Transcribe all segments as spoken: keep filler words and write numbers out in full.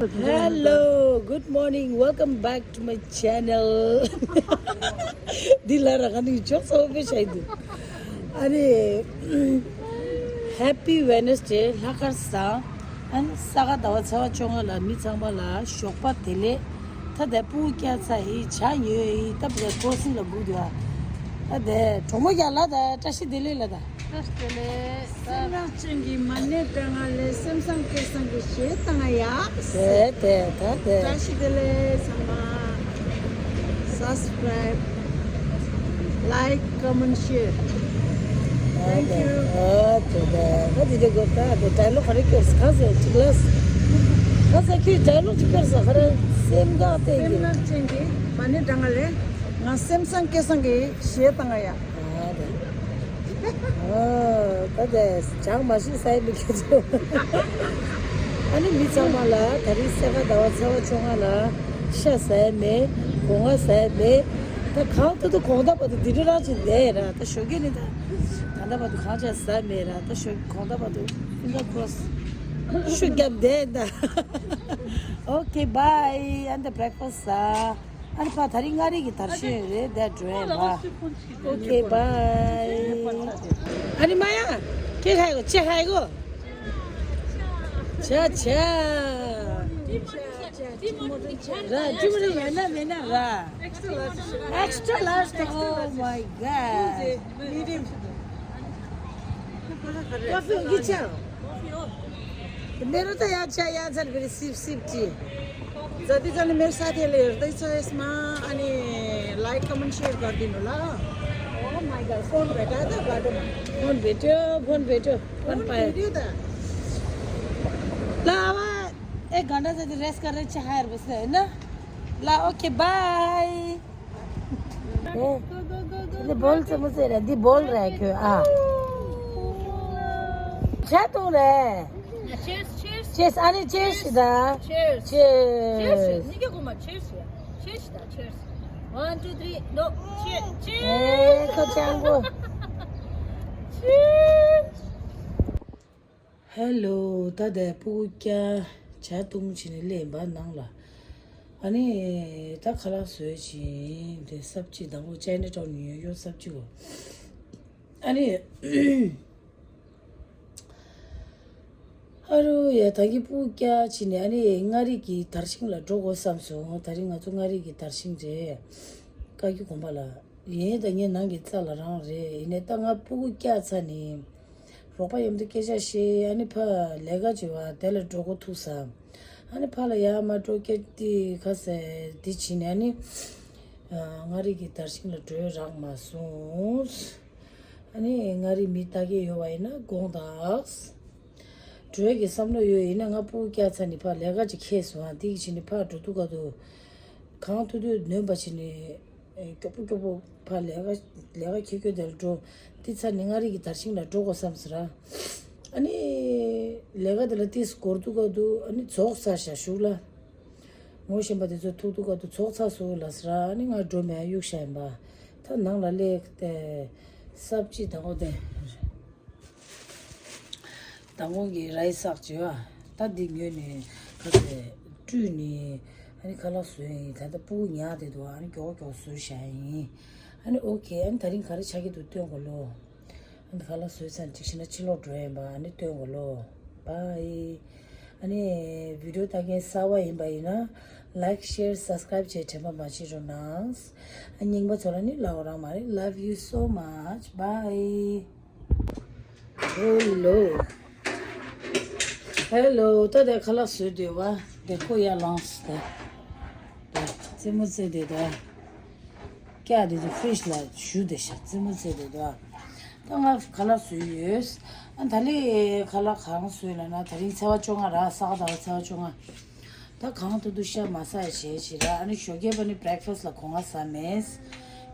Hello, good morning, welcome back to my channel. འདི་ལ་ར་ག་ནི་ཅོག་ཙེ་ཨོ་པེ་ཤ་ཡི་འདུག་ཨ་ནི། Happy Wednesday, ལྷག་དཀར་བཟང་། ཨ་ནི་ས་ག་ཟླ་བ་ཚེས་པ་བཅོ་ལྔ་ལ་མི་ཚང་མ་ལ་ཞོགས་པ་བདེ་ལེགས། ད་ལྟ་སྤུ་གུ་སྐྱེས་ཚར་ཡི་ཇ་ཉོས་ཡི་ད་བུ་ཀོ་སིང་ལ་སྒུག་འདུག་ཨ། ད་ལྟ་གྲོགས་མོ་རྒྱ་ལ་ད་བཀྲ་ཤིས་བདེ་ལེགས་ལ་ད། བཀྲ་ཤིས་བདེ་ལེགས། སེམས་ནག་ཅན་གྱི་མ་ཎི་བགྲང་ང་ལས་སེམས་བཟང་སྐལ་བཟང་གི་གཞས་བཏང་ང་ཡ། དེ་དེ་ད་དེ། བཀྲ་ཤིས་བདེ་ལེགས་ཚང་མ། Subscribe, like, comment, share. Thank you. ཨ་དེ་དེ་ད་དེ་དེ་གོ་ད་དེ་ཌའི་ལོག་ག་རེ་སྐྱོར་ས་ག་ཟེ་ཅིག་ལ། ག་ཟེ་ཁྱོད་ཌའི་ལོག་ཅིག་སྐྱོར་ས་ག་རེ་སེམས་འགག་སྟེ་སེམས་ཡིན། ནག་ཅན་གྱི་མ་ཎི་བགྲང་ང་ལས་ང་སེམས་བཟང་སྐལ་བཟང་གི་གཞས་བཏང་ང་ཡ། ཨ་ད་ཨ་ད་ད་ཇག་མ་ཤི་ས་ཡི་མི་ཁྱེད་ཚོ། ཨ་ནི་མི་ཚང་མ་ལ་ད་རིང་སེ་ག་ཟླ་བ་ཚེས་པ་བཅོ་ལྔ་ལ་ཤ་ཟ་ཡ་མེད། སྒོ་ང་ཟ་ཡ་མེད། ད་གང་ཐུབ་ཐུབ་གོང་ད་བར་དུ་འདི་འདྲ་རང་ཅིག་བསྡད་ཡ་ར། ད་ཞོགས་ཀས་ནི་ད་གང་ད་བར་དུ་གང་ཅག་ཟ་མེད་ར། ད་ཞོགས་གོང་ད་བར་དུ་fingers crossed ཤུགས་རྒྱབ་བསྡད་ད། Okay, bye. ཨ་ནི་breakfast ཟ། ཨ་ནི་ཕ་ད་རིང་མངའ་རིས་ཀྱི་དར་ཤིང་རེད་དེ་འགྲོ་ཡ་ལ། Okay, bye. ཨ་ནི་མ་ཡ། ཁྱེད་ཧ་གོ་ཁྱེད་ཧ་གོ་ཆ་ཆ། ར་ཅི་མ་རེད་ཡ་ན་མེད་ན་ར། Extra large. Oh my god. Medium. Coffee གི་ཆ། མེ་རོ་ད་ཡ་ཆ་ཡ་ཚར་བི་སིབ་སིབ་ཅི། ཛ་དི་ཛ་ནི་མེར་ས་ཐེ་ལེ་ར་ད་ཚ་ཡེས་མ། ཨ་ནི་like, comment, share कर दिनु ल। Oh my god, phone बेटा दा बाटो मा। फोन भेट्यो, फोन भेट्यो, फोन पायो। भेट्यो दा। ल अब एक घंटा जति rest गरेर चिया खाएर बस्ने होइन। ल, okay, bye. ए, यसले बोल्छ, म चाहिँ हेर, दि बोल रहा है क्यों? आ। क्या तू रे? Cheers, cheers. Cheers, अनि cheers दा। Cheers. Cheers. Cheers. निकै गोमा cheers या। Cheers दा, cheers. One, two, three, no. Cheers. Cheers. ए, को च्याङ्गो। Cheers. Hello, ད་ལྟ་སྤུ་གུ་སྐྱ་ཇ་བཏུང་བྱས་ནས་སླེབས་པ་ནང་ལ། ཨ་ནི་ད་ཁ་ལག་བཟོས་བྱས་དེ་སབ་ཅི་དང་པོ་ཅའི་ན་ཊའུན་ནས་ཡོང་ཡོང་སབ་ཅི་གོ། ཨ་ནི་ཨ་རོ་ཡ་ད་གི་སྤུ་གུ་སྐྱ་བྱས་ནས་ཨ་ནི་མངའ་རིས་ཀྱི་དར་ཤིང་ལ་འགྲོ་དགོས་བསམ་སོང་། ད་རིང་ང་ཚོ་མངའ་རིས་ཀྱི་དར་ཤིང་རེད། བཀའ་བརྒྱུད་དགོན་པ་ལ། ཡིན་ད་ངའི་ནང་གི་རྩ་ལ་རང་རེད། ཡིན་ནའི་ད་ང་སྤུ་གུ་སྐྱ་ཚར་ནས། རོགས་པ་མཉམ་དུ་སྐད་ཆ་བཤད། ཨ་ནི་ཕ་ལས་ཀ་བྱེད་པ་དེ་ལ་འགྲོ་གོ་ཐུག་ས། ཨ་ནི་ཕ་ལ་ཡར་མར་འགྲོ་སྐད་དེ་ཁ་ཟས་དེ་བྱིན་ནས་ཨ་ནི། མངའ་རིས་ཀྱི་དར་ཤིང་ལ་འགྲོ་རག་མ་སོང་། ཨ་ནི་མངའ་རིས་མི་ལྟ་མཁན་ཡོད་པ་ཡིན་ན་དགོངས་དག་འགྲོ་ཡ་གི་བསམ་བློ་ཡོད་ཡིན་ན་ང་སྤུ་གུ་སྐྱ་ཚར་ནས་ཕ་ལས་ཀ་ཅིག་ཁེལ་སོང་། ཨ་དེ་གི་བྱིན་ནས་ཕ་འགྲོ་དུས་སྐབས་དུ་གང་ཐུབ་ཐུབ་ནོན་པ་བྱིན་ནས། ཨེ་སྐྱོ་པོ་སྐྱོ་པོ་ཕར་ལས་ཀ་ལས་ཀ་ཁྱེར་ཁྱེར་དེར་འགྲོ། དེ་ཚར་ནས་མངའ་རིས་ཀྱི་དར་ཤིང་ལ་འགྲོ་དགོས་བསམ་ཟེར་ར། ཨ་ནི་ལས་ཀ་དེ་ལ་ཏིས་འགོར་དུས་སྐབས་དུ་ཨ་ནི་རྫོགས་ཚར་ཤག་གཞུག་ལ། ངོ་ཤེས་པ་དེ་ཚོ་ཐུག་དུས་སྐབས་དུ་རྫོགས་ཚར་སོང་ལབ་ཟེར་ར། ཨ་ནི་ང་འགྲོ་མེད་གཡུག་བཞག་ཡིན་པ། ད་ནང་ལ་སླེབས་ཏེ་སབ་ཅི་དང་པོ་དེ། མདང་དགོང་གི་རའི་སག་བྱེད་བ། ད་འདི་ཉོས་ནས་ཁ་ཟས་བཀྲུས་ནས་ཨ་ནི་ཁ་ལག་བཟོས་ཡིན། ད་ལྟ་སྤུ་གུ་ཉལ་བསྡད་འདུག་ཨ་ནི་མགྱོགས་མགྱོགས་བཟོས་བཞག་ཡིན། ཨ་ནི་ཨོ་ཁེ། ཨ་ནི་ད་རིང་ག་རེ་ཆགས་ཀྱི་འདུག་སྟོན་དགོས་ལོ། ཨ་ནི་ཁ་ལག་བཟོས་ཚར་འགྲིག་ཤེ་ན་ཕྱི་ལོགས་འགྲོ་ཡིན་པ། ཨ་ནི་སྟོན་དགོས་ལོ། བཱའི། ཨ་ནི་བི་ཌིའོ་ལྟ་མཁན་གསར་པ་ཡིན་པ་ཡིན་ན་like, share, subscribe བྱས་དྲན་པ་མ་བརྗེད་རོགས་གནང་། ཨ་རྙིང་པ་ཚོ་ལ་ནི་ལབ་རང་མ་རེད། Love you so much. Bye. Hello. Hello. ད་དེ་ཁ་ལག་བཟོས་འདོད་པ་དེ་ཁོ་ཡར་ལངས་ཏེ། དེ་རྩེད་མོ་རྩེ་དེ་དེ། སྐྱ་དེ་ཚོ་ཕི་རིཇ་ལ་བཞུ་བསྡད་ཤག་རྩེད་མོ་རྩེ་དེ་དེ། ད་ང་ཁ་ལག་བཟོས་ཡོད། ཨ་ད་ལི་ཁ་ལག་གང་བཟོས་ལབ་ན་ད་རིང་ཚེས་པ་བཅོ་ལྔ་ར། ས་ག་ཟླ་བ་ཚེས་པ་བཅོ་ལྔ། ད་གང་ཐུབ་ཐུབ་ཤ་མ་ཟ་ཡ་བྱས་ཤིག་ར། ཨ་ནི་ཞོགས་ཀས་པ་ནི་བྷེ་རེག་ཕ་སི་ལ་གོ་ང་ཟ་མེད།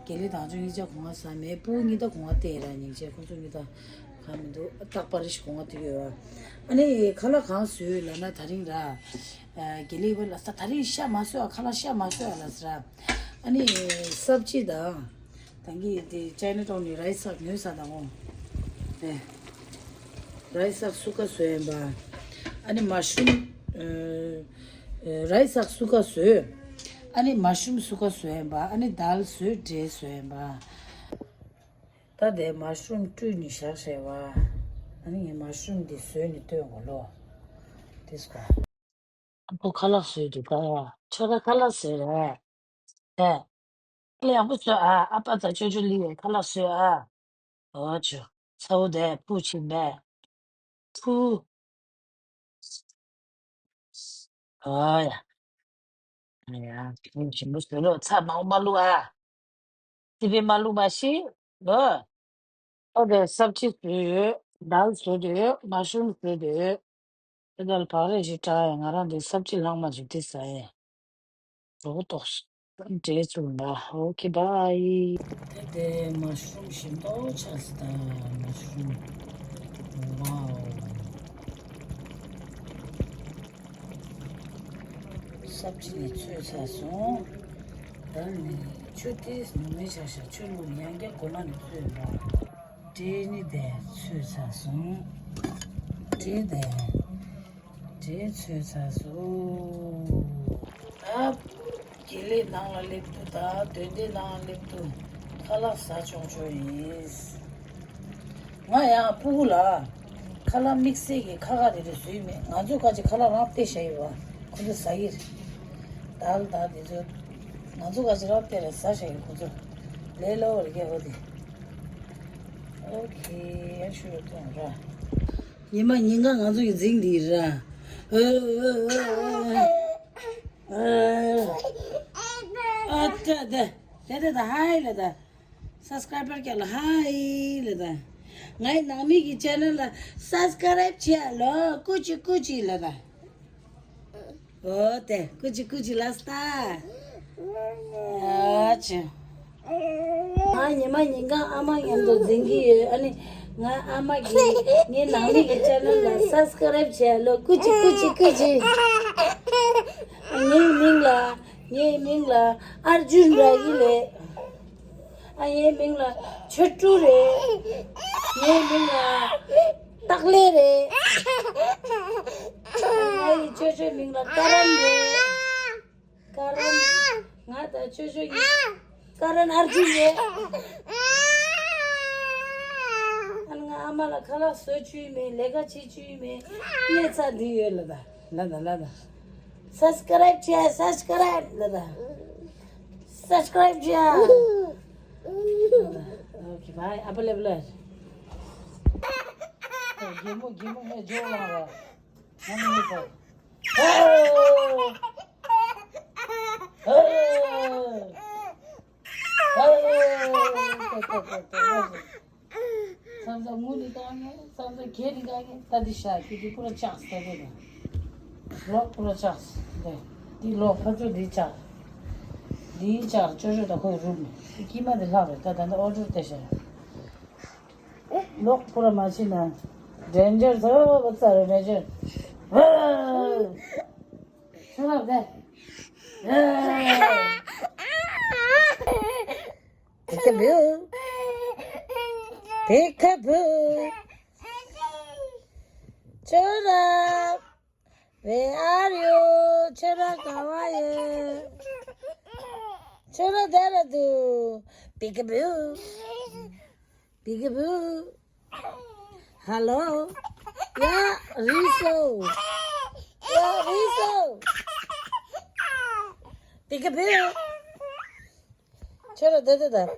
དགེ་ལེགས་དང་ཅོ་གཉིས་ཆ་གོ་ང་ཟ་མེད། སྤུ་གུ་གཉིས་ད་གོ་ང་བལྟས་ར། སྙིང་རྗེ་ཁོ་ཚོ་གཉིས་ད་གང་མི་འདུག་རྟག་པར་ཞིག་གོ་ང་བལྟས་ཡོད་ར། ཨ་ནི་ཁ་ལག་གང་བཟོས་ལབ་ན་ད་རིང་ར། དགེ་ལེགས་པ་ལ་ད་རིང་ཤ་མ་ཟོས་ཨ། ཁ་ལག་ཤ་མ་ཟོས་ཨ་ལབ་ཟེར་ར། ཨ་ནི་སབ་ཅི་དང་། ད་གིན་དེ་ཅའི་ན་ཊའུན་ནས་རའི་སག་ཉོས་ས་དང་འོང་། དེ་རའི་སག་སུ་ཀ་བཟོས་ཡིན་པ། ཨ་ནི་མ་ཤུམ། ཨ་ རའི་སག་སུ་ཀ་བཟོས། ཨ་ནི་མ་ཤུམ་སུ་ཀ་བཟོས་ཡིན་པ། ཨ་ནི་དལ་བཟོས་འབྲས་བཟོས་ཡིན་པ། ད་དེ་མ་ཤུམ་བཀྲུས་ནས་བཞག་བྱས་པ། ཨ་ནི་ངས་མ་ཤུམ་འདི་བཟོས་ནས་སྟོན་གོ་ལོ། དེ་སྐོར། ཨ་ཁུ་ཁ་ལག་བཟོས་འདུག་ག་ཁྱོད་རང་ཁ་ལག་བཟོས་རེད། ཨེ། ཁ་ལག་ཡག་པོ་བཟོས་ཨ། ཨ་ཕ་དང་ཅོ་ཅོ་ལི་ཡས་ཁ་ལག་བཟོས་ཨ། འོ་ཅོ། ཚ་བོ་དེ་ཕུ་ཕྱིན་པས། ཕུ། ཨོ་ཡ། ཨ་ཡ། ཁྱོད་ཞིམ་པོ་བཟོས་ལོ། ཚྭ་མང་པོ་མ་བླུགས་ཨ། སི་པན་མ་བླུགས་མ་ཤི། ལོ། ཨོ་དེ་སབ་ཅི་བཟོས་ཡོད། དལ་བཟོས་ཡོད། མ་ཤུམ་བཟོས་ཡོད། དེ་ག་ལ་བག་རེ་ཞིག་བྲག་ཡ། ང་རང་དེ་སབ་ཅི་ལྷག་མ་ཞིག་དེ་ཟ་ཡ། རོ་ཏོག་སི། འབྲས་བཙུགས་ན། ཨོ་ཁེ་བྷའི། དེ་དེ་མ་ཤུམ་ཞིམ་ཏོག་ཆགས་སི་ད། མ་ཤུམ། ཝའོ། སབ་ཅི་ནི་ཚོས་ཚར་སོང་། ད་ནི་ཆུ་ཏིས་ནུ་མའི་ཆ་ཤ་ཆུ་ལུག་ཡང་བསྐྱར་སྒོ་མ་ནི་ཚོས་འདྲ། འབྲས་ནི་དེ་ཚོས་ཚར་སོང་། འབྲས་དེ། འབྲས་ཚོས་ཚར་སོང་། ད་དགེ་ལས་ནང་ལ་སླེབས་དུས། ད་དོན་ལྡན་ནང་ལ་སླེབས་དུས་ཁ་ལག་ཟ་ཆོག་ཆོག་ཡིན། ང་ཡང་སྤུ་གུ་ལ་ཁ་ལག་དམིགས་བསལ་གྱི་ཁ་ཁ་དེ་རེ་བཟོས་མེད། ང་ཚོ་ཁ་ཅིག་ཁ་ལག་རང་སྟེར་བཞག་ཡོད་པ། ཁོ་ཚོ་ཟ་གི་རེད། དལ་དལ་དེ་ཚོ་ང་ཚོ་ཁ་ཅིག་རང་སྟེར་ལ་ཟ་བཞག་ཡོད། ཁོ་ཚོ་ལས་སླ་བོ་རེད་ཀྱ་ཧོ་དེ། ཨོ་ཁེ། ཡ་ཤུ་རུ་ཐོང་ར། ཉི་མ་ཉིན་གང་ང་ཚོ་གི་རྫིང་འདི་ར། ཨ་ཏྲ་དེ། དེ་དེ་ད་ཧའི་ལ་ད། སབ་སི་ཀ་རའིབ་བར་རྒྱག་ལ་ཧའི་ལ་ད། ངའི་ནང་མི་གི་ཅེ་ནལ་ལ་སབ་སི་ཀ་རའིབ་བྱེད་ལོ། ཀུ་ཅི་ཀུ་ཅི་ལ་ད། ཨོ་དེ་ཀུ་ཅི་ཀུ་ཅི་ལ་སྟ། ཨ་ཅེ། ང་ཉི་མ་ཉིན་གང་ཨ་མ་མཉམ་དུ་འཛིང་གི་ཡོད། ཨ་ནི་ང་ཨ་མ་གིས་ངའི་ནང་མི་གི་ཅེ་ནལ་ལ་སབ་སི་ཀ་རའིབ་བྱེད་ལོ། ཀུ་ཅི་ཀུ་ཅི་ཀུ་ཅི། ངའི་མིང་ལ། ངའི་མིང་ལ་ཨར་ཇུན་ར་གི་ལེ། ཨ་ངའི་མིང་ལ་ཆོ་ཀྲུ་རེད། ངའི་མིང་ལ་སྟག་ལེ་རེད། ངའི་ཅོ་ཅོའི་མིང་ལ་ཀ་རན་རེད། ཀ་རན། ང་དང་ཅོ་ཅོ་གཉིས་ཀ་རན་ཨར་ཇུན་རེད། ཨ་ནི་ང་ཨ་མ་ལ་ཁ་ལག་བཟོ་བཅུག་མེད། ལས་ཀ་བྱེད་བཅུག་མེད། གནས་ཚང་འདི་ཡོད་ལ་ད། ལ་ད་ལ་ད། སབ་སི་ཀ་རའིབ་བྱས། སབ་སི་ཀ་རའིབ་ལ་ད། སབ་སི་ཀ་རའིབ་བྱས། ཨོ་ཁེ་བྷའི། ཨ་པ་ལེ་པ་ལེ། གད་མོ་གད་མོ་ངས་འཇོག་ལང་ར། ང་མི་ཡོད་པ། ཨོ། ཨོ། ཨོ། ཏོ་ཏོ་ཏོ་ཏོ། བསམ་བསམ་ངུ་ནི་བཏང་ངེ། བསམ་བསམ་གྱེས་ནི་བཏང་ངེ། ད་འདི་ཤ་ཀི་འདི་པུ་ར་ཆགས་ད་དེ་ནི། ལོག་པུ་ར་ཆགས་ཏེ། འདི་ལོག་ཕ་ཚོ་འདི་ཆགས། འདི་ཆགས་ཅོ་ཅོ་ད་ཁོའི་རུམ་ནི། འདི་ཀི་མ་འདི་ལྷག་རེད། ད་ད་འདི་ཨོ་ཌར་སྟེར་ཤ་རེད། ལོག་པུ་ར་མ་ཕྱིན་ན། ཌེན་ཇར་ཐོབ་ཙ་རེད། ཌེན་ཇར། ཧ། ཤ་ར་བདེ། ཧ། Peekaboo. Peekaboo. Chora. Where are you? Chora, ག་བ་ཡོད། Chora, there do. Peekaboo. Peekaboo. Hello. ཡ་རིགས་སོ། ཡ་རིགས་སོ། Peekaboo. ཁྱོད་ར་དེ་དེ་ད།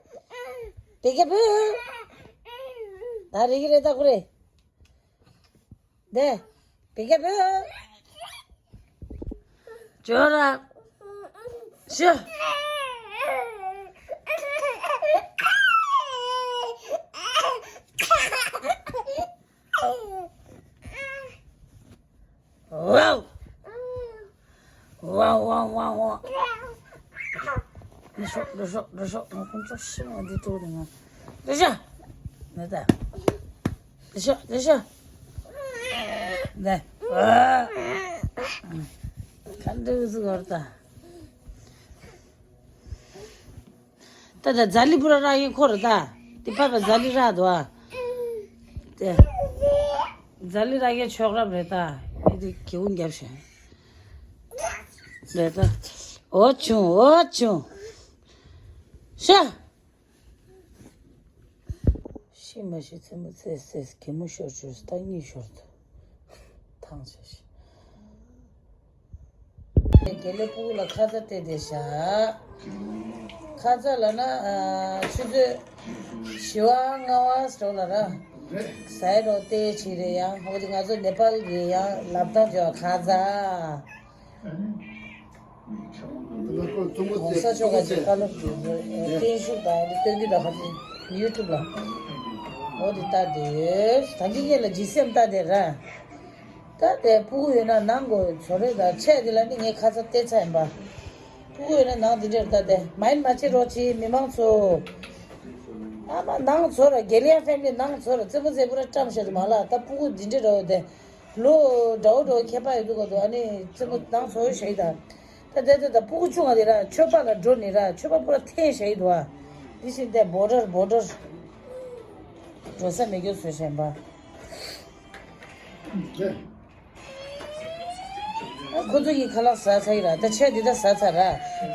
Peekaboo. ད་རིག་རེད་ད་ཁུ་རེ། དེ། Peekaboo. ཁྱོད་ར། ཤི། Wow. Wow, wow, wow, wow. འགྲོ་ཤོག་འགྲོ་ཤོག་འགྲོ་ཤོག་ང་ཁོང་ཚོ་ཤི་མ་འདི་ཏོ་དེ་ང་། འགྲོ་ཤོག་ནི་ད། འགྲོ་ཤོག་འགྲོ་ཤོག་ནི། ཨ། ག་འདྲ་བཟོ་བར་ད། ད་ད་ཛ་ལི་པུ་ར་རག་ཡིན་ཁོ་ར་ད། དེ་ཕ་པ་ཛ་ལི་རག་འདུག་ཨ། དེ། ཛ་ལི་རག་ཡིན་ཆོག་རབ་རེད་ད། ཨེ་དེ་གེའུ་རྒྱབ་ཤིང་། རེད་ད། འོ་བྱུང་འོ་བྱུང་། ཤ། ཤི་མ་ཤི་ཚེ་མོ་ཚེ་ཚེ་གད་མོ་ཤོར་ཤོར་ད་གཉིད་ཤོར་ད། ཐང་ཆད་ཤི། དགེ་ལེགས་སྤུ་གུ་ལ་ཁ་ཚ་སྟེར་བསྡད་ཤག་ཁ་ཚ་ལབ་ན་ཨ་ཆུ་ཚོད་བཞི་པ་ལྔ་པ་ཙམ་ལ་ར། ཟ་ཡི་འགྲོ་སྟེར་བྱེད་རེད་ཡ། འོ་དེ་ང་ཚོ་ནེ་པཱལ་གི་ཡ་ལབ་སྟངས་བྱས་པ་ཁ་ཚ། གོང་ས་མཆོག་ག་ཅིག་བཀའ་སློབ་བསྟན་བཞུགས་དང་སྟོན་རྒྱུ་དང་ཁ་ཅིག་ཡུ་ཊུབ་ལ། འོ་དེ་ལྟ་དེ་ད་གིན་ངེད་ལ་ཇི་སེམས་ལྟ་དེ་ར། ད་དེ་སྤུ་གུ་ཡོད་ན་ནང་གོ་ཚོ་རེ་ད་ཆས་དེ་ལ་ནི་ངས་ཁ་ཚ་སྟེར་ཚར་ཡིན་པ། སྤུ་གུ་ཡོད་ན་ནང་དེ་འདྲར་ད་དེ་མ་ཡིན་མ་བྱེད་རོགས་གྱིས་མི་མང་ཚོ། ཨ་མ་ནང་ཚོ་ར་དགེ་ལེགས་ཕེ་མི་ལི་ནང་ཚོ་ར་རྩེད་མོ་རྩེད་པོ་ར་བཀྲམ་བཞག་དུ་མ་ལ་ད་སྤུ་གུ་འདི་འདྲ་ར་འོ་དེ། ལོ་འདྲ་བོ་འདྲ་བོ་ཁྱད་པར་ཡོད་དུ་ག་དུ་ཨ་ནི་རྩེད་མོ་ནང་ཚོ་ཞིག་ད། ད་དེ་དེ་ད་སྤུ་གུ་ཆུང་བ་དེ་ར་ཆོས་པ་ལ་འགྲོ་ནི་ར་ཆོས་པ་པུ་ར་འཐེན་ཞིག་དུ་ཨ། འདི་བཞིན་དེ་བོ་ཌར་བོ་ཌར། འགྲོ་ས་མེད་རྒྱུ་བཟོས་བཞིན་པ། ཨ་ཁོ་ཚོ་གཉིས་ཁ་ལག་ཟ་ཚར་ཡིན་ར། ད་ཆས་འདི་ད་ཟ་ཚར་ར།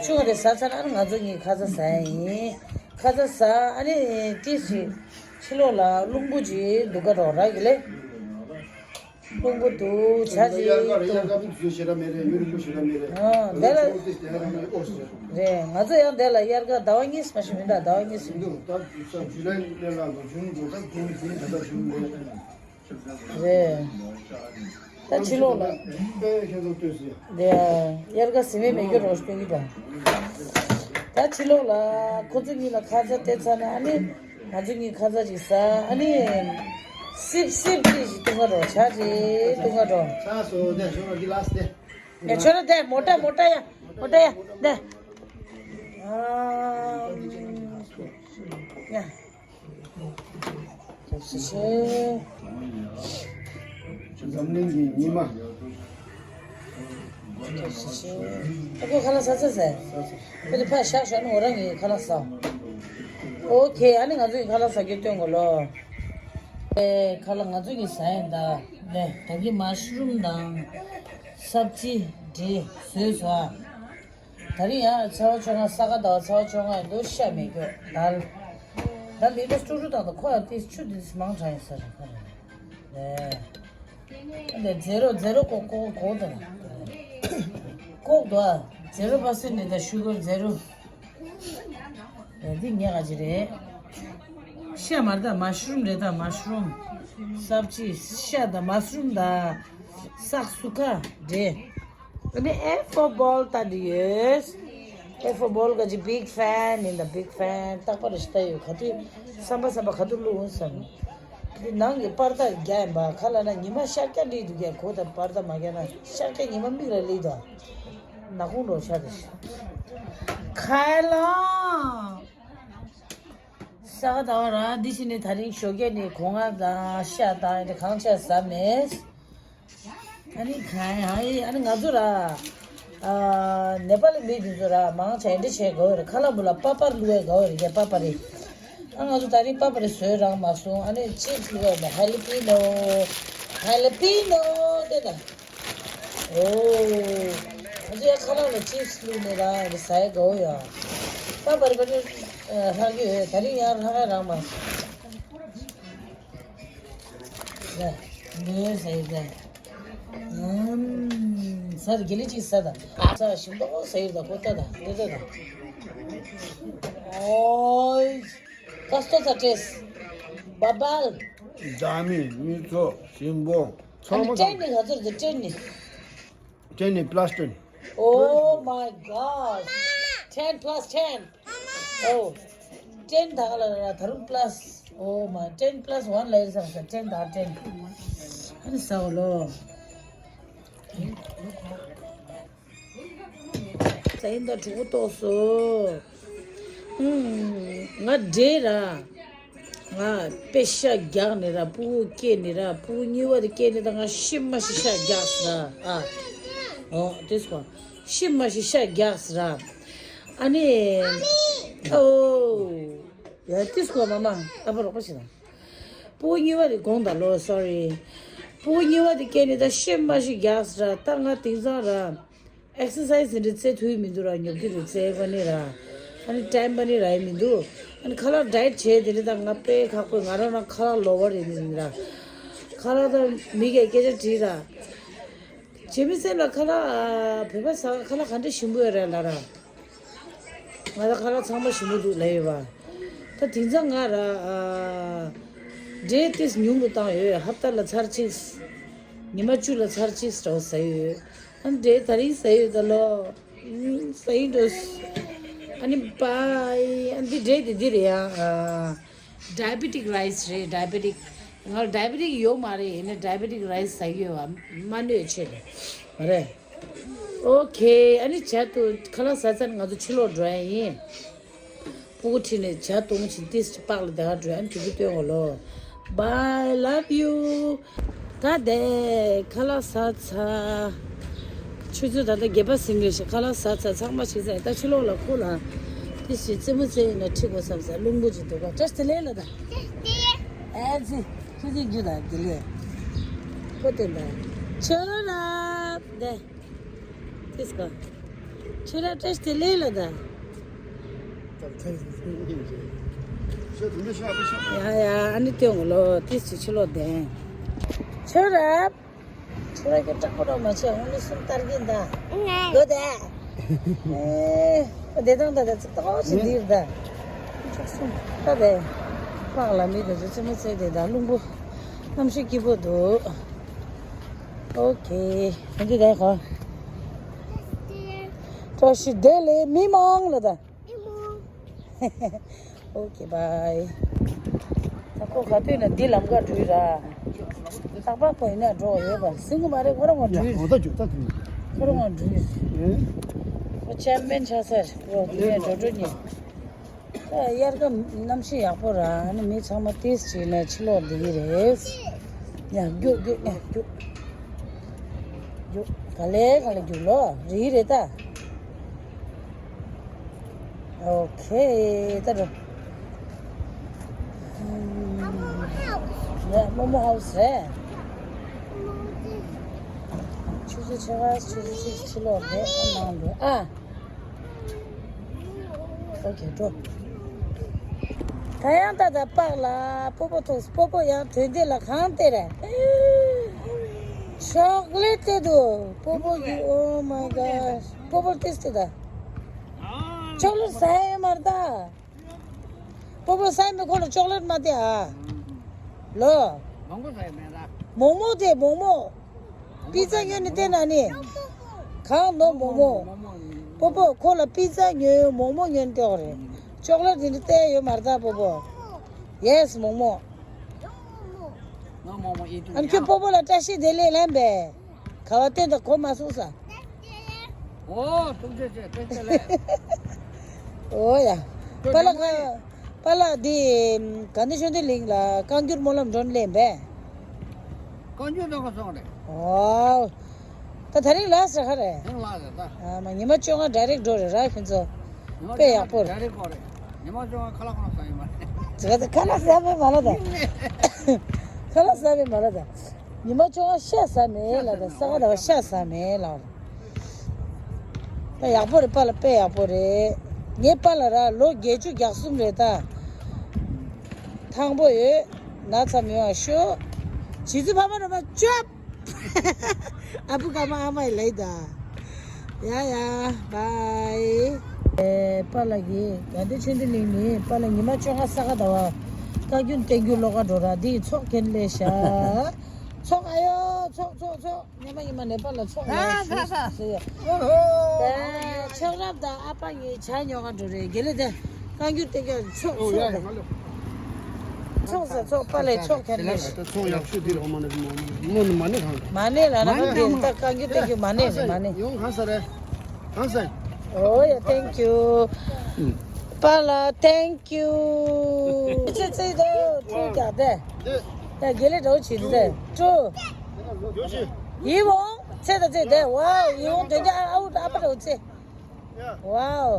ཆུང་བ་དེ་ཟ་ཚར་ན་ཨ་ང་ཚོ་གཉིས་ཁ་ཚ་ཟ་ཡ་ཡིན། ཁ་ཚ་ཟ་ཨ་ནི་ཏིས་ཅིག་ཕྱི་ལོགས་ལ་རླུང་བུ་ཅིག་འདུག་ག་རོགས་ར་གི་ལེ། རླུང་བུ་འདུག་བྱ་ཅིག་འདུག་དབྱར་ཁ་དབྱར་ཁ་བུ་བཟོས་ཞེ་དྲག་མེད་རེད། ཡུ་རུ་བུ་ཞེ་དྲག་མེད་རེད། ཨ་དེ་ལ་ཨོ་ཞེ་རེད། ང་ཚོ་ཡང་དེ་ལ་དབྱར་ཁ་ཟླ་བ་གཉིས་མ་ཞིག་མིན་ད་ཟླ་བ་གཉིས་ཟིན་འདུག་ད་ཇུ་ལའི་ལ་ལ་ཇུན་འདུག་ད་ཇུན་ཟིན་ད་ད་ཇུན་རེད། རེད། ད་ཕྱི་ལོགས་ལ། དཔེ་ཁྱེད་ཚོ་ལྟོས་ཟེར། དེ་དབྱར་ཁ་ཟིན་མེད་མེད་རྒྱུ་རོགས་སྟོན་གྱི་དང་། ད་ཕྱི་ལོགས་ལ་ཁོ་ཚོ་གཉིས་ལ་ཁ་ཚ་སྟེར་ཚར་ན་ཨ་ནི། ང་ཚོ་གཉིས་ཁ་ཚ་ཅིག་ཟ་ཨ་ནི། སིབ་སིབ་ཅིག་ཅིག་བཏུང་ག་རོགས་བྱ་ཅིག་བཏུང་ག་རོགས། ཆགས་སོ་དེ་ཞོ་ལོ་གི་ལ་སྟེ། ཡ་ཆོ་ལོ་དེ་མོ་ཊ་མོ་ཊ་ཡ་མོ་ཊ་ཡ་དེ། ཨ། ཡ། འཛམ་གླིང་གི་ཉི་མ། ཨ་ཁོ་ཁ་ལག་ཟ་ཚར་ཟེར། ཁོ་དེ་ཕར་བཞག་བཞག་ན་འོ་རང་གི་ཁ་ལག་ཟ། ཨོ་ཁེ། ཨ་ནི་ང་ཚོ་གི་ཁ་ལག་ཟ་རྒྱུ་སྟོན་དགོས་ལོ། ཨེ་ཁ་ལག་ང་ཚོ་གི་ཟ་ཡིན་ད། ལེ་ད་གི་མ་ཤ་རུམ་དང་། སབ་ཅི་འདྲེ་བཟོས་སོ་ཨ། ད་རིང་ཡང་ཚེས་པ་བཅོ་ལྔ་ས་ག་ཟླ་བ་ཚེས་པ་བཅོ་ལྔ་ཡིན་འདུག་ཤ་མེད་གྱོད་དལ། ད་ལི་ལི་སྤྲུག་སྤྲུག་དང་དང་ཁོ་ཡང་ཏིས་ཆུ་ཏིས་མང་དྲགས་ཡིན་ས་རེད་ཁ་རེད། ཨེ། འདི་ཛེ་རོ་ཛེ་རོ་ཀོག་ཀོག་ཀོག་དང་། ཀོག་དོ་ཨ། ཛེ་རོ་པར་སེན་ཊི་ནི་ད་ཤུ་གར་ཛེ་རོ། ཨེ་འདི་ཉག་ག་ཅི་རེད། ཤ་མ་རེད་ད་མ་ཤ་རུམ་རེད་ད་མ་ཤ་རུམ། སབ་ཅི་ཤ་ད་མ་ཤ་རུམ་ད། སག་སུ་ཁ་འདྲེ། ཨ་ནི་ཨེ་ཧྥོར་བོལ་ལྟ་འདི་ཡོད། ཨེ་ཧྥོར་བོལ་ག་ཅི་བིག་ཕེན་ཡིན་ད་བིག་ཕེན་རྟག་པར་ཞིག་ལྟ་ཡོད་ག་དུས་བསམ་པ་བསམ་པ་ག་དུས་བླུག་འོང་བསམ། འདི་ནང་གི་པར་ད་རྒྱ་ཡིན་པ་ག་ལ་ན་ཉི་མ་ཤར་སྐྱ་འདྲིས་འདུག་རྒྱ་གོ་ད་པར་ད་མ་རྒྱ་ན་ཤར་སྐྱ་ཉི་མ་མིག་ལ་ལི་ད། ནག་ཁུང་འགྲོ་ཤ་དེ་ཤ། ཁ་ལོ། ས་ག་ཟླ་བ་ར་འདི་ཕྱི་ནས་ད་རིང་ཞོགས་ཀས་ནས་གོ་ང་དང་ཤ་དང་ཨེ་གང་ཆ་ཟ་མེད། ཨ་ནི་གང་ཨ་ནི་ང་ཚོ་ར། ཨ་ནེ་པ་ལི་མི་འདི་ཚོ་ར་མང་ཆ་ཨེ་འདྲ་བྱས་དགའ་བོ་རེད། ཁ་ལག་མུ་ལ་པ་པར་བླུགས་ཡས་དགའ་བོ་རེད་ཀྱ་པ་པ་རེད། ཨ་ང་ཚོ་ད་རིང་པ་པ་རེད་བཟོས་རང་མ་སོང་། ཨ་ནི་ཅིབ་སི་བླུགས་ཡས་ད་ཧ་ལི་པི་ནོ། ཧ་ལི་པི་ནོ་དེ་ད། ཨོ། ང་ཚོ་ཡ་ཁ་ལག་ལ་ཅིབ་སི་བླུགས་ནས་རང་ཡ་ཟ་ཡ་དགའ་བོ་ཡ། ད་བར་བར་ཧ་གི་ཡོད། ད་རིང་ཡང་ཧ་ག་རང་མ། ལ་ལོས་ཟ་ཡི་ད། ཨམ། ཟ་དགེ་ལེགས་ཅིག་ཟ་ད། ཨ་ཚ་ཞིམ་པོ་ཟ་ཡི་ད་ཁོ་ད་ད་ད་ད་ད། ཨོའི། ཀ་སྟོ་ད་ཏྲེས། བ་བལ། ད་མི་མི་ཚོ་ཞིམ་པོ། ཚང་མ་ཨ་ནི་ཊེན་ནི་ག་ཚོད་དེ་ཊེན་ནི། ཊེན་ནི་པླ་སི་ཊེན། Oh my God. Ten plus ten. Oh. Ten ད་ག་ལ་ལ་ད་རུང་པླ་སི། Oh my. Ten plus one ལ་ཡིན་ས་ས་ཊེན་ད་ཊེན། ཨ་ནི་ས་འོ་ལོ། ས་ཡིན་ད་གྲོགས་པོ་ཏོག་སོ། ང་འདྲེ་ར། ང་དཔེ་ཤ་རྒྱག་ནི་ར་སྤུ་གུ་སྐྱེས་ནི་ར་སྤུ་གུ་གཉིས་པ་དེ་སྐྱེས་ནི་ད་ང་ཤི་མ་ཤི་ཤ་རྒྱག་ས་ར་ཨ། ཨོ་དེ་སྐོ་ཤི་མ་ཤི་ཤ་རྒྱག་ས་ར། ཨ་ནི། ཨོ། ཡ་དེ་སྐོ་མ་མ་ཨ་ཕ་རོགས་པ་ཞིག་དང་། སྤུ་གུ་གཉིས་པ་དེ་དགོངས་དག་ལོ་སོ་རི། སྤུ་གུ་གཉིས་པ་དེ་སྐྱེས་ནི་ད་ཤི་མ་ཤི་རྒྱག་ས་ར་ད་ང་དེང་སང་ར། ཨེག་སར་སའི་ཛི་འདི་རྩེ་ཐུབ་ཀྱི་མི་འདུག་ར། ཉོབ་ཀྱི་རེད། རྩེ་པ་ནི་ར། ཨ་ནི་ཊེན་པ་ནི་ར་ཡི་མི་འདུག་ཨ་ནི་ཁ་ལག་ཌའེ་ཊི་བྱས་དེ་འདྲ་དང་ང་དཔེ་ཁག་པོ། ང་རང་རང་ཁ་ལག་ལོ་བ་རེད་ནི་ར། ཁ་ལག་དང་མི་གས་སྐད་ཆ་དྲིས་ར། བྱེད་མི་སེམས་ལ་ཁ་ལག་ཨ། བོད་པ་ཟ་ཁ་ལག་ག་འདྲ་ཞིམ་པོ་ཡོད་རེད་ལ་ར། ང་ད་ཁ་ལག་ཚང་མ་ཞིམ་པོ་འདུག་ལབ་ཡོད་པ། ད་དེང་སང་ང་ར་ཨ། འབྲས་ཏིས་ཉུང་དུ་བཏང་ཡོད། ཧབ་ཏ་ལ་ཚར་གཅིག་ཉི་མ་བཅུ་ལ་ཚར་གཅིག་འདྲ་བོ་ཟ་ཡི་ཡོད། ཨ་འབྲས་ད་རིང་ཟ་ཡོད་ད་ལོ། ཨུམ། ཟ་ཡི་འགྲོ། ཨ་ནི་པའི། ཨ་འདི་འབྲས་དེ་འདི་རེད་ཡ། ཨ། ཌའི་བེ་ཊིག་རའི་སི་རེད། ཌའི་བེ་ཊིག་ང་ལ་ཌའི་བེ་ཊིག་ཡོད་མ་རེད། ཡིན་ནའི་ཌའི་བེ་ཊིག་རའི་སི་ཟ་གི་ཡོད་པ། མ་གནོད་ཆེད་དུ་མ་རེད། ཨོ་ཁེ། ཨ་ནི་བྱ་དུ་ཁ་ལག་ཟ་ཚར་ང་ཚོ་ཕྱི་ལོགས་འགྲོ་ཡ་ཡིན། སྤུ་གུ་ཁྲིད་ནས་ཇ་བཏུང་བཞིན་ཏིས་ཅི་པགས་ལ་དེ་ག་འགྲོ། ཨ་ནི་དུས་ཚོད་སྟོན་གོ་ལོ། Bye, love you. ད་དེ་ཁ་ལག་ཟ་ཚར། ཆུ་ཚོད་ད་ལྟ་བརྒྱད་པ་ཟིན་རེད་ཤག་ཁ་ལག་ཟ་ཚར། ཚང་མ་ཞིག་ཟ། ད་ཕྱི་ལོགས་ལ་ཁོ་ལ་ཏིས་ཅི་རྩེད་མོ་རྩེ་ཡིན་ན་ཁྲིད་དགོས་བསམ་ས། རླུང་བུ་ཅིག་འདུག་ག་ཏྲེས་དེ་ལས་ལ་ད། ཨེ་ཙི། ཁྱོད་ཚོས་རྒྱུ་ད་དེ་ལས། ཁོ་དེ་ད། ཆོ་རབ་དེ། ཏིས་ཀ་ཆོ་ར་ཏྲེས་དེ་ལས་ལ་ད། ཡ་ཡ། ཨ་ནི་སྟོན་གོ་ལོ། ཏིས་ཅི་ཕྱི་ལོགས་བསྡད། ཆོ་ར། ཆོ་ར་ཁྱོད་སྐྲག་པོ་རོགས་མ་བྱེད། འོ་ནི་གསུམ་སྟར་གིན་ད། ལོ་ད། ཨེ། བདེ་ཐང་ད་ད་ཙི་ཏོག་ཅིག་འདིར་ད། ཆོག་གསུམ་ད་བས། པགས་ལ་མི་ད་ཚོ་རྩེད་མོ་རྩེ་དེ་ད་རླུང་བུ། གནམ་གཤིས་སྐྱིད་པོ་འདུག་ཨོ་ཁེ། འདི་ད་གོ་བཀྲ་ཤིས་བདེ་ལེགས་མི་མང་ལ་ད། ཨོ་ཁེ་བའི། ད་ཁོ་ག་དུས་ན་འདི་ལམ་ཁ་འགྲུལ་ར། ཏག་པག་ཁོ་ཡིན་ན་འགྲོ་ཡོད་པ་ཟིན་གི་མ་རེད། ཁོ་རང་ངོ་འགྲུལ། འོ་ད་འགྲུལ་ད་འགྲུལ། ཁོ་རང་ངོ་འགྲུལ། ཨེ། ཁོ་ཅེམ་པན་ཆགས་ས་རེད། ཁོ་དེ་ནས་འགྲོ་འགྲོ་ཉིན། ད་དབྱར་ཁ་གནམ་གཤིས་ཡག་པོ་ར། ཨ་ནི་མི་ཚང་མ་ཏིས་ཅི་ནས་ཕྱི་ལོགས་བསྡད་ཀྱི་རེད། ཡ་རྒྱུག་རྒྱུག་ཡ་རྒྱུག་རྒྱུག་ག་ལེ་ག་ལེ་རྒྱུག་ལོ། རེད་རེད་ད། ཨོ་ཁེ། ད་འགྲོ། ཡ་མོ་མོ་ཧའུ་སི་རེད། ཆུ་ཚོད་ཕྱེད་ཀ་ཆུ་ཚོད་གཅིག་ཕྱི་ལོགས་རེད། ཨ་ནང་འགྲོ་ཨ། ཨོ་ཁེ་འགྲོ། ད་ཡང་ད་ད་པགས་ལ་སྤོ་སྤོ་ཐོགས། སྤོ་སྤོ་ཡང་དོན་དེ་ལ་གང་སྟེར་རེད། ཅོག་ལེ་ཊི་སྟེར་འདུག་སྤོ་སྤོ་གི། Oh my God. སྤོ་སྤོ་ཏིས་ཏེ་ད། ཅོག་ལེ་ཊི་ཟ་ཡ་མ་རེད་ད། སྤོ་སྤོ་ཟ་ཡ་མེད། ཁོ་ལ་ཅོག་ལེ་ཊི་མ་སྟེར་ཨ། ལོ། མོག་མོག་ཟ་ཡ་མེད་ད། མོག་མོག་དེ་མོག་མོག་པི་ཛ་ཉོས་ནས་སྟེར་ན་ནི། གང་ནོ་མོག་མོག་སྤོ་སྤོ་ཁོ་ལ་པི་ཛ་ཉོས་མོག་མོག་ཉོས་ནས་སྟེར་རེད། ཅོག་ལེ་ཊི་དེ་འདྲ་སྟེར་ཡོད་མ་རེད་ད་སྤོ་སྤོ། Yes མོག་མོག་ཨ་ནི་ཁྱོད་སྤོ་སྤོ་ལ་བཀྲ་ཤིས་བདེ་ལེགས་ལན་པས། ག་བ་སྟོན་དང་གོ་མ་སོང་ས། ཨོ་ཐུགས་རྗེ་ཆེ། བཀྲ་ཤིས་བདེ་ལེགས། ཨོ་ཡ། པཱ་ལགས་ག་པཱ་ལགས་འདི་དགའ་ལྡན་ཆོས་ལྡན་གླིང་ལ་བཀའ་འགྱུར་སྨོན་ལམ་འགྲོ་ལེན་པས། བཀའ་འགྱུར་འགྲོ་ག་སོང་རེད། ཨོ། ད་དེ་རིང་ལ་ཟེར་ག་རེད། དེ་རིང་ལ་ཟེར་ད། ཨ་མ་ཉི་མ་བཅོ་ལྔ་ཌའི་རེག་འགྲོ་རེད་ར་ཁྱོད་ཚོ། དཔེ་ཡག་པོ་རེད། ཌའི་རེག་འགྲོ་རེད། ཉི་མ་བཅོ་ལྔ་ཁ་ལག་ཁོ་ན་ཟ་ཡོད་མ་རེད། ཟེར་ག་ད་ཁ་ལག་ཟ་མེད་མ་ལ་ད། ཁ་ལག་ཟ་མེད་མ་ལ་ད། ཉི་མ་བཅོ་ལྔ་ཤ་ཟ་མེད་ལ་ད། ས་ག་ཟླ་བ་ཤ་ཟ་མེད་ལ། ད་ཡག་པོ་རེད། པཱ་ལགས་དཔེ་ཡག་པོ་རེད། ངའི་པཱ་ལགས་ར་ལོ་བརྒྱད་ཅུ་གྱ་གསུམ་རེད་ད། ཐང་པོ་ཡོད། ན་ཚ་མི་ཡོང་ཤོག་བྱིས་རྫུན་ཕ་མ་ར་མ་ཅོབ། ཨ་བུ་ཀ་མ་ཨ་མ་ཡི་ལའི་ད། ཡ་ཡ། བའི། ཨེ་པཱ་ལགས་ཀྱིས་དགའ་ལྡན་ཆོས་ལྡན་གླིང་ནས་པཱ་ལགས་ཉི་མ་བཅོ་ལྔ་ས་ག་ཟླ་བ་བཀའ་བརྒྱུད་བསྟན་འགྱུར་ཀློག་ག་འགྲོ་ར། འདི་ཡི་ཚོགས་ཁྱེར་ལས་ཤག་ཚོགས་ཨ་ཡོ་ཚོགས་ཚོགས་ཚོགས། ཉི་མ་ཉི་མ་ནེ་པཱལ་ལ་ཚོགས་ལ་ཞུ་ཞུ་ཡ། ཨོ་ཧོ། ཆགས་རབ་དང་ཨ་ཕ་ཡི་ཇ་ཉོ་ག་འགྲོ་རེད། དགེ་ལེགས་དེ་བཀའ་འགྱུར་བསྟན་འགྱུར་ཚོགས་ཚོགས། ཚོགས་ས་ཚོགས་པ་ལས་ཚོགས་ཁྱེར་ལས། ཚོགས་ཡག་ཤོས་འདི་རེད། ཨོ་མ་ནི་མ་ནི་མ་ནི་གང་། མ་ནི་ལ་ན་ག་འདི་ད་བཀའ་འགྱུར་བསྟན་འགྱུར་མ་ནི་རེད་མ་ནི། ཡོང་གང་ས་རེད། གང་ས། ཨོ་ཡ། Thank you. པཱ་ལགས་thank you. ཚེ་ཚེ་དོ་ཐུགས་རྒྱག་དེ། ད་དགེ་ལེགས་འདྲ་བོ་བྱེད་དེ་ཀྲུ། ཡིད་འོང་ཚེ་དང་ཚེ་དེ། ཝའོ། ཡིད་འོང་དོན་རྒྱ་ཨ་ཨུ་ཨ་ཕ་འདྲ་བོ་ཚེ། ཝའོ།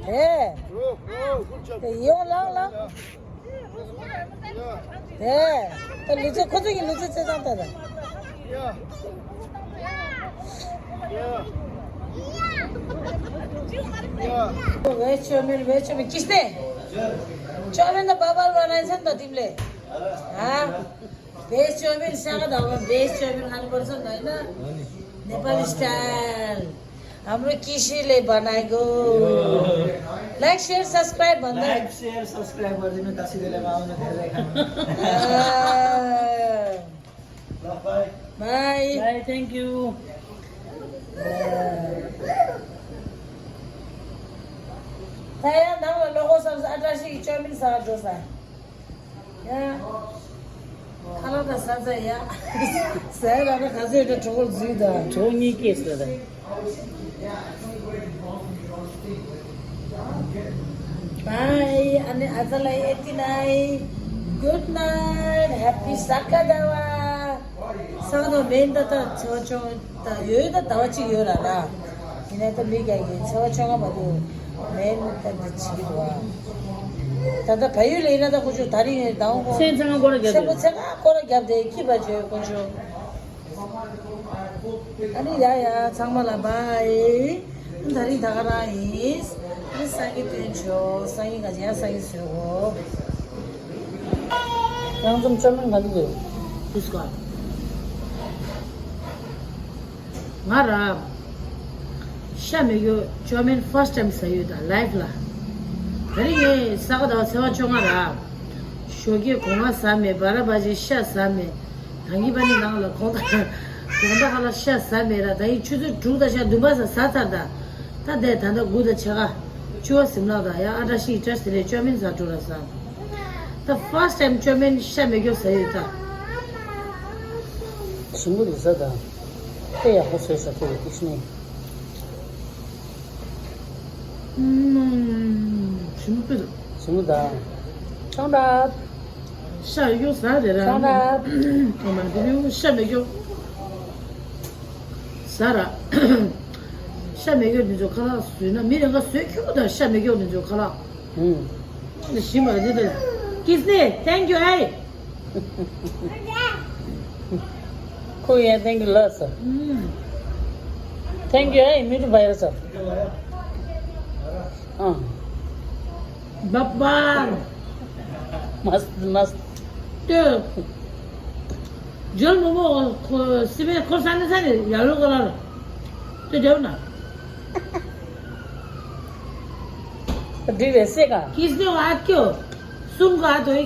དེ། དེ་ཡིད་འོང་ལགས་ལགས། དེ། ད་ལུས་རྩལ་ཁོ་ཚོ་གི་ལུས་རྩལ་རྩེད་སྟངས་ལྟ་དང་། veg chowmein, veg chowmein. किसने? चाउमिन त बाबाले बनाएछ नि त तिमीले। हाँ? भेज chowmein, saga धाबामा भेज चाउमिन खानुपर्छ नि त, होइन? नेपाली स्टाइल। हाम्रो किसीले बनाएको। लाइक, सेयर, सब्सक्राइब भन्दा। लाइक, सेयर, सब्सक्राइब गरिदिनु, काशीदेलेमा आउनु, धेरै खानु। बाई। By, thank you. ताया, नङ लोगो सब अठासी चाउमिन सागा जोसा। या। खाला त साजा या। साया बाबा खाजा एउटा ठोकल जुई द। ठोक नि के छ त? बाई, अनि आजलाई यति नै। गुड नाइट, ह्याप्पी सागा दावा। सागा मेन त त छो छो त यो त दावा छि यो र र। यिनै त मिगा गे छो छो गा बदु मेन त त छि वा। त त भयु ले न त कुछ तारी दाउ को। छे छंगा गोरा ग्या। छे को छे का गोरा ग्या दे कि बजे कुछ। अनि या या छाङमा ला बाई। धरी धगरा हिस। अनि सागी तेन छो, सागी गजिया सागी छो। ཡང་ཙམ་ཅོ་མིན་ག་འདི་དུས་ཀ་ང་ར་ཤ་མེད་རྒྱུ་ཅོ་མིན་ཕར་སི་ཊའིམ་ཟ་ཡོད་ད་ལའིབ་ལ། དེ་རིང་ངས་ས་ག་ཟླ་བ་ཚེས་པ་བཅོ་ལྔ་ར་ཞོགས་ཀས་གོ་ང་ཟ་མེད་བ་ར་བ་ཅིག་ཤ་ཟ་མེད། ད་གི་པ་ནི་ནང་ལ་གོང་ད་གོང་ད་ཧ་ལ་ཤ་ཟ་མེད་ར། ད་ཡིན་ཆུ་ཚོད་དྲུག་དང་ཤ་བདུན་པ་ཟ་ཟ་ཚར་ད། ད་དེ་ད་ད་དགུ་དང་ཕྱེད་ཀ་བཅུ་བ་ཟིམ་ལག་ད་ཡ་ཨ་ཏྲ་ཤི་ཨི་ཏྲ་ཟེར་རེ་ཅོ་མིན་ཟ་འགྲོ་ར་ཟ། ད་ཕར་སི་ཊའིམ་ཅོ་མིན་ཤ་མེད་རྒྱུ་ཟ་ཡོད་ད། ཞིམ་པོ་རེད་ཟ་ད། དཔེ་ཡག་པོ་བཟོས་ཤག་ཁོ་གི་ཀི་ཤི་ནི། ཞིམ་པོ་རེད། ཞིམ་པོ་ད། ཤང་ད། ཤ་ཡོད་ཟ་རེད་ར། ཤང་ད། ཨ་མ་དེ་ནི་ཤ་མེད་རྒྱུ། ཟ་ར། ཤ་མེད་རྒྱུ་འདི་ཚོ་ཁ་ལག་བཟོས་ན་མི་རེ་འགའ་བཟོས་ཁྱོད་ད་ཤ་མེད་རྒྱུ་འདི་ཚོ་ཁ་ལག་ཧུམ། ཞིམ་པ་རེད་ད། ཀིས་ནེ། Thank you, hey. ཁོ་ཡང་ཐེང་ཀི་ལགས་སོ། Thank you, hey, མི་རུ་བ་ཡོད་སོ། ཨ། Bye bye. Mast, mast. ཏེ། ཇོལ་མོ་མོ་ཁོ་སི་པེ་ཁོ་ས་ནི་ས་ནི་ཡ་ལོ་ག་ལ་ར། ཏེ་ཇོལ་ན། འདི་རེད་སེ་ག། ཀིས་ནེ་ཝ་ཀྱོ། སུང་ག་དོ་ཡ།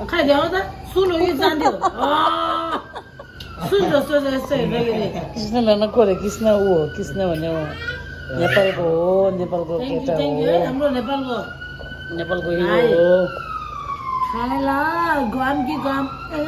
ཁ་རྒྱ་བ་ད་སུ་ལོ་ཡི་ཙང་དེ། ཨ། སུ་ལོ་སོ་སོ་སོ་ཡི་རེད་རེད། ཀིས་ནེ་ལ་ན་ཁོ་རེ་ཀིས་ནེ་ཝོ་ཀིས་ནེ་ཝ་ནེ་ཝ། ནེ་པལ་གོ་ནེ་པལ་གོ། Thank you, thank you. ནེ་པལ་གོ་ཡི་ཝོ། ཁ་ལ་གོམ་གི་གོམ། ཨེ།